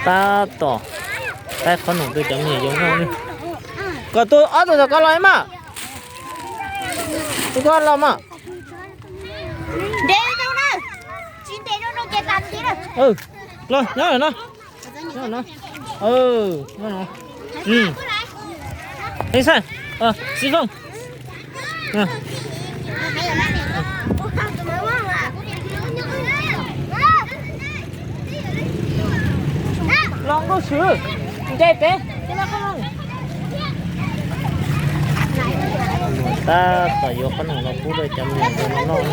Tab tom qaib qhob noom rau cov me nyuam yaus noj ne. Kom tus ob tug tom koj los mas. Tus koj los mas. Los nyob no. Nyob no. Nyob no. Ib xab, xib foob. Los nkauj swm, nce pem. Tab tom yuav qhob noom los pub rau cov me nyuam no noj.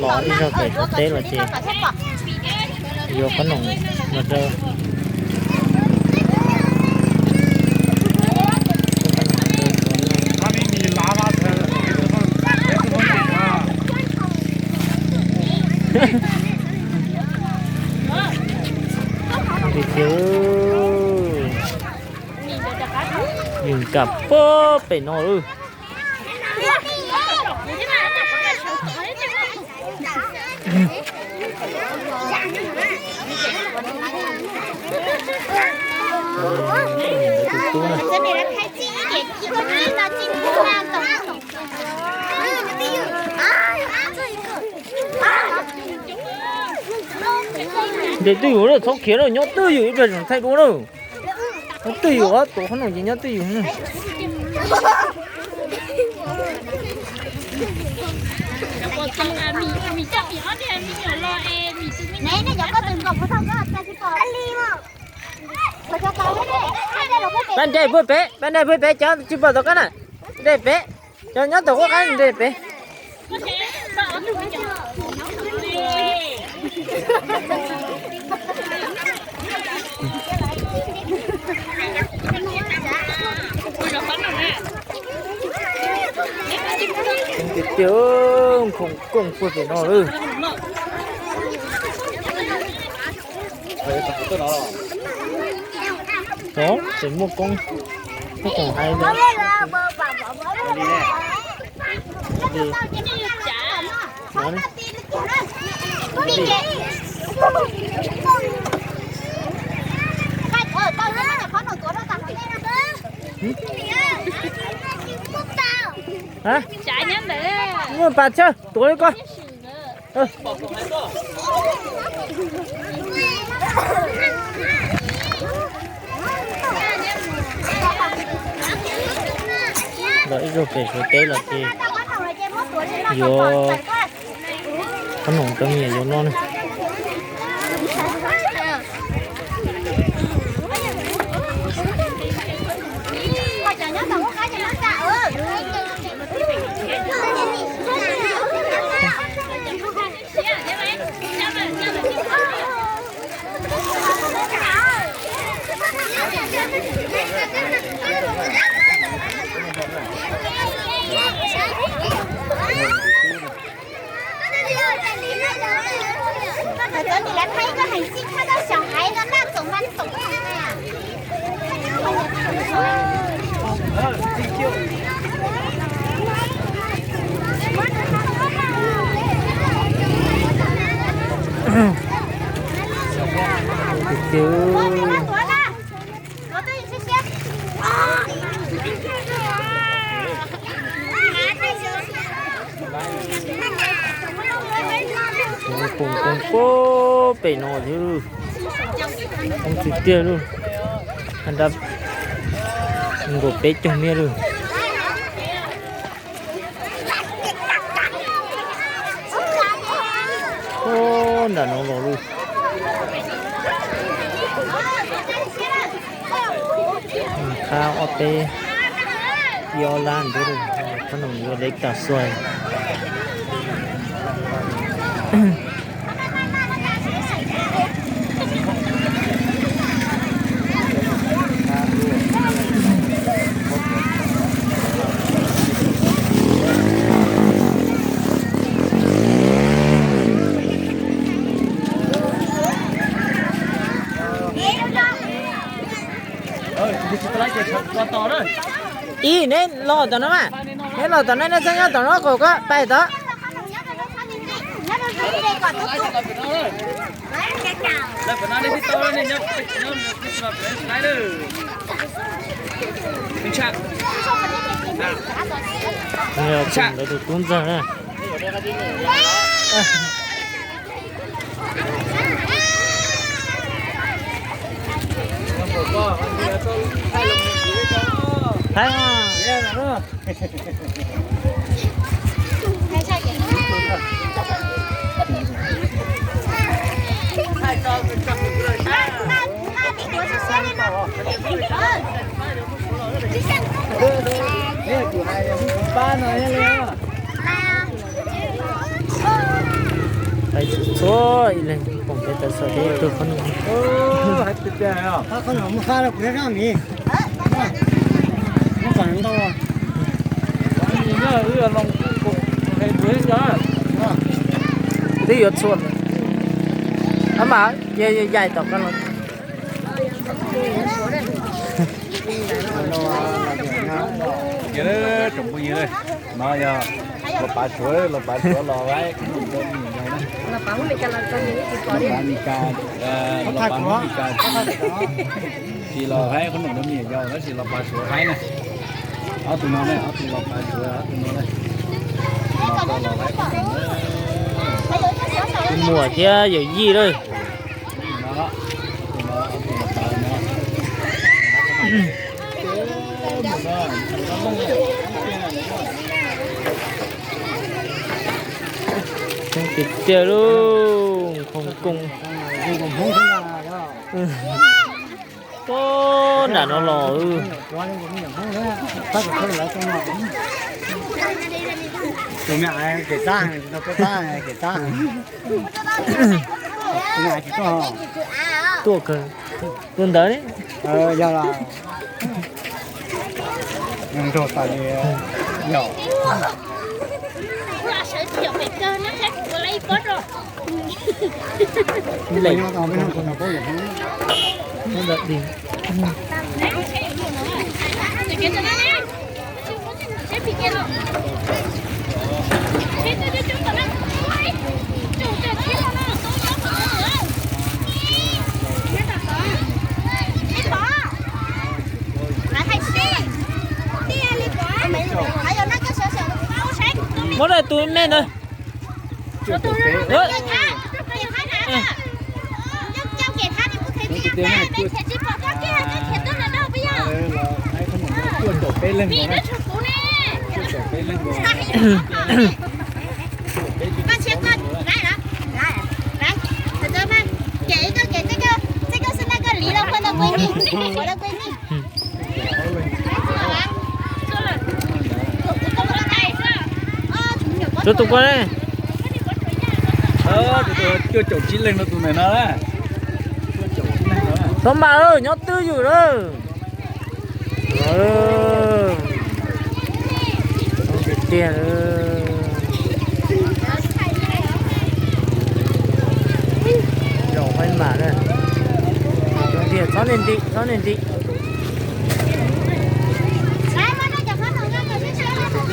Los ib zaug pem suav teb los ces yuav qhob noom los rau. Tiag tiag, yeej kam pem no lawm. Tus tub na. Ntes twj ywm lawm, txhob khiav lawm, nyob twj ywm ib pliag tseem thaij dua na. Nyob twj ywm, tus qhob noom ces nyob twj ywm na. Pab nres pub pem, pab nres pub pem, cov tsis pom tom qab na, nres pem, cov nyob tom qub qab nres pem. Tiag tiag, khoom kooj puag pem no lawm. Tsis muaj koob, muaj khoom hais li. Muaj pas tsawg tuav li koj. Los ib zaug pem suav teb los ces yuav qhob noom rau me nyuam yaus noj ne. Khoom kooj puag pem no thiab, koob tiag tiag lawm, nkaum peb caug miaj lawm. Nram no los lawm. Qab ob peb ib ob lab ntua, qhob noom yuav lev kam xuas. Ib, neb los tom no mas, neb los tom no, neb txhob nyob tom no, kom koj pais tod. Lawv pem no nej twb tau nej nyob, nyob, nyob, tus tub ntxawg na. Hais. Hais txhua txhua ib leeg pom peb tau xav teb tug qhob noom. Qhob noom muaj qab rau kuv zaj mis. Muaj qab ntau. Twb yuav txhua. Ab mas, yaim tom koj los. Tsoom phooj ywg, no yog los pav Suav, los pav Suav los haib qhob noom rau me nyuam yaus na. Los pav Mes Kas, los pav Mes Kas, tsis los haib qhob noom rau me nyuam yaus tab sis los pav Suav haib na. Ob tug no ne, ob tug los pav Suav ob tug no ne. Los pav los haib qhob noom na. Tus muam thiab yawm yij lawm. Coob tiag tiag lauj, Hmoob Koob. Ub, nram no los. Tuaj kawg, tus ntawd ne. Yog los nrog tas li yom. Muab rau tus me ntawd. Tus tus koj ne? Cuaj caum tsib leeg no tus ntawm no. Txhob mas, nyob twj ywm lawm. Tiag tiag. Zaum haib mam na. Tiag, txhob niag ntim, txhob niag ntim.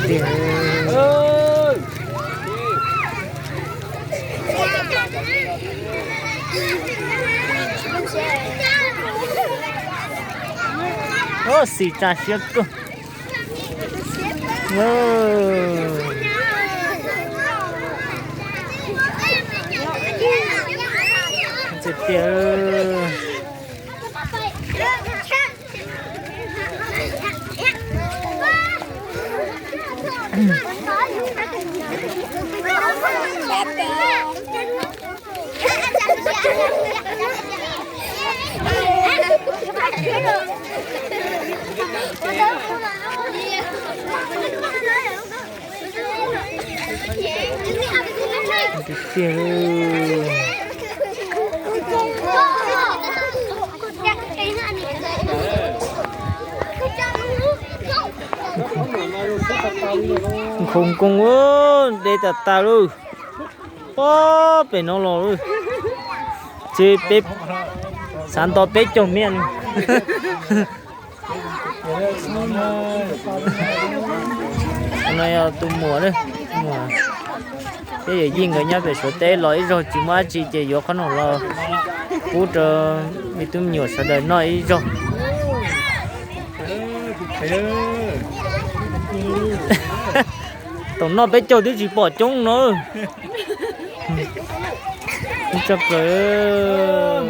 Tiag. Ub, xis tsa siab kawg. Tiag tiag. Tiag. Khoom koog, deb tas tas lawm. Pob, pem no los lawm. Ces peb xav nto peb caug miaj li. No yog tus muam, muam thiab yawm yij nkawd nyob pem Suav teb los ib zaug tsis muaj dab tsi ces yuav qhob noom los Pub rau ib tug me nyuam sawv daws noj ib zaug. Thaum noj peb caug twb tsis pom coob no. Ib tsob plaws.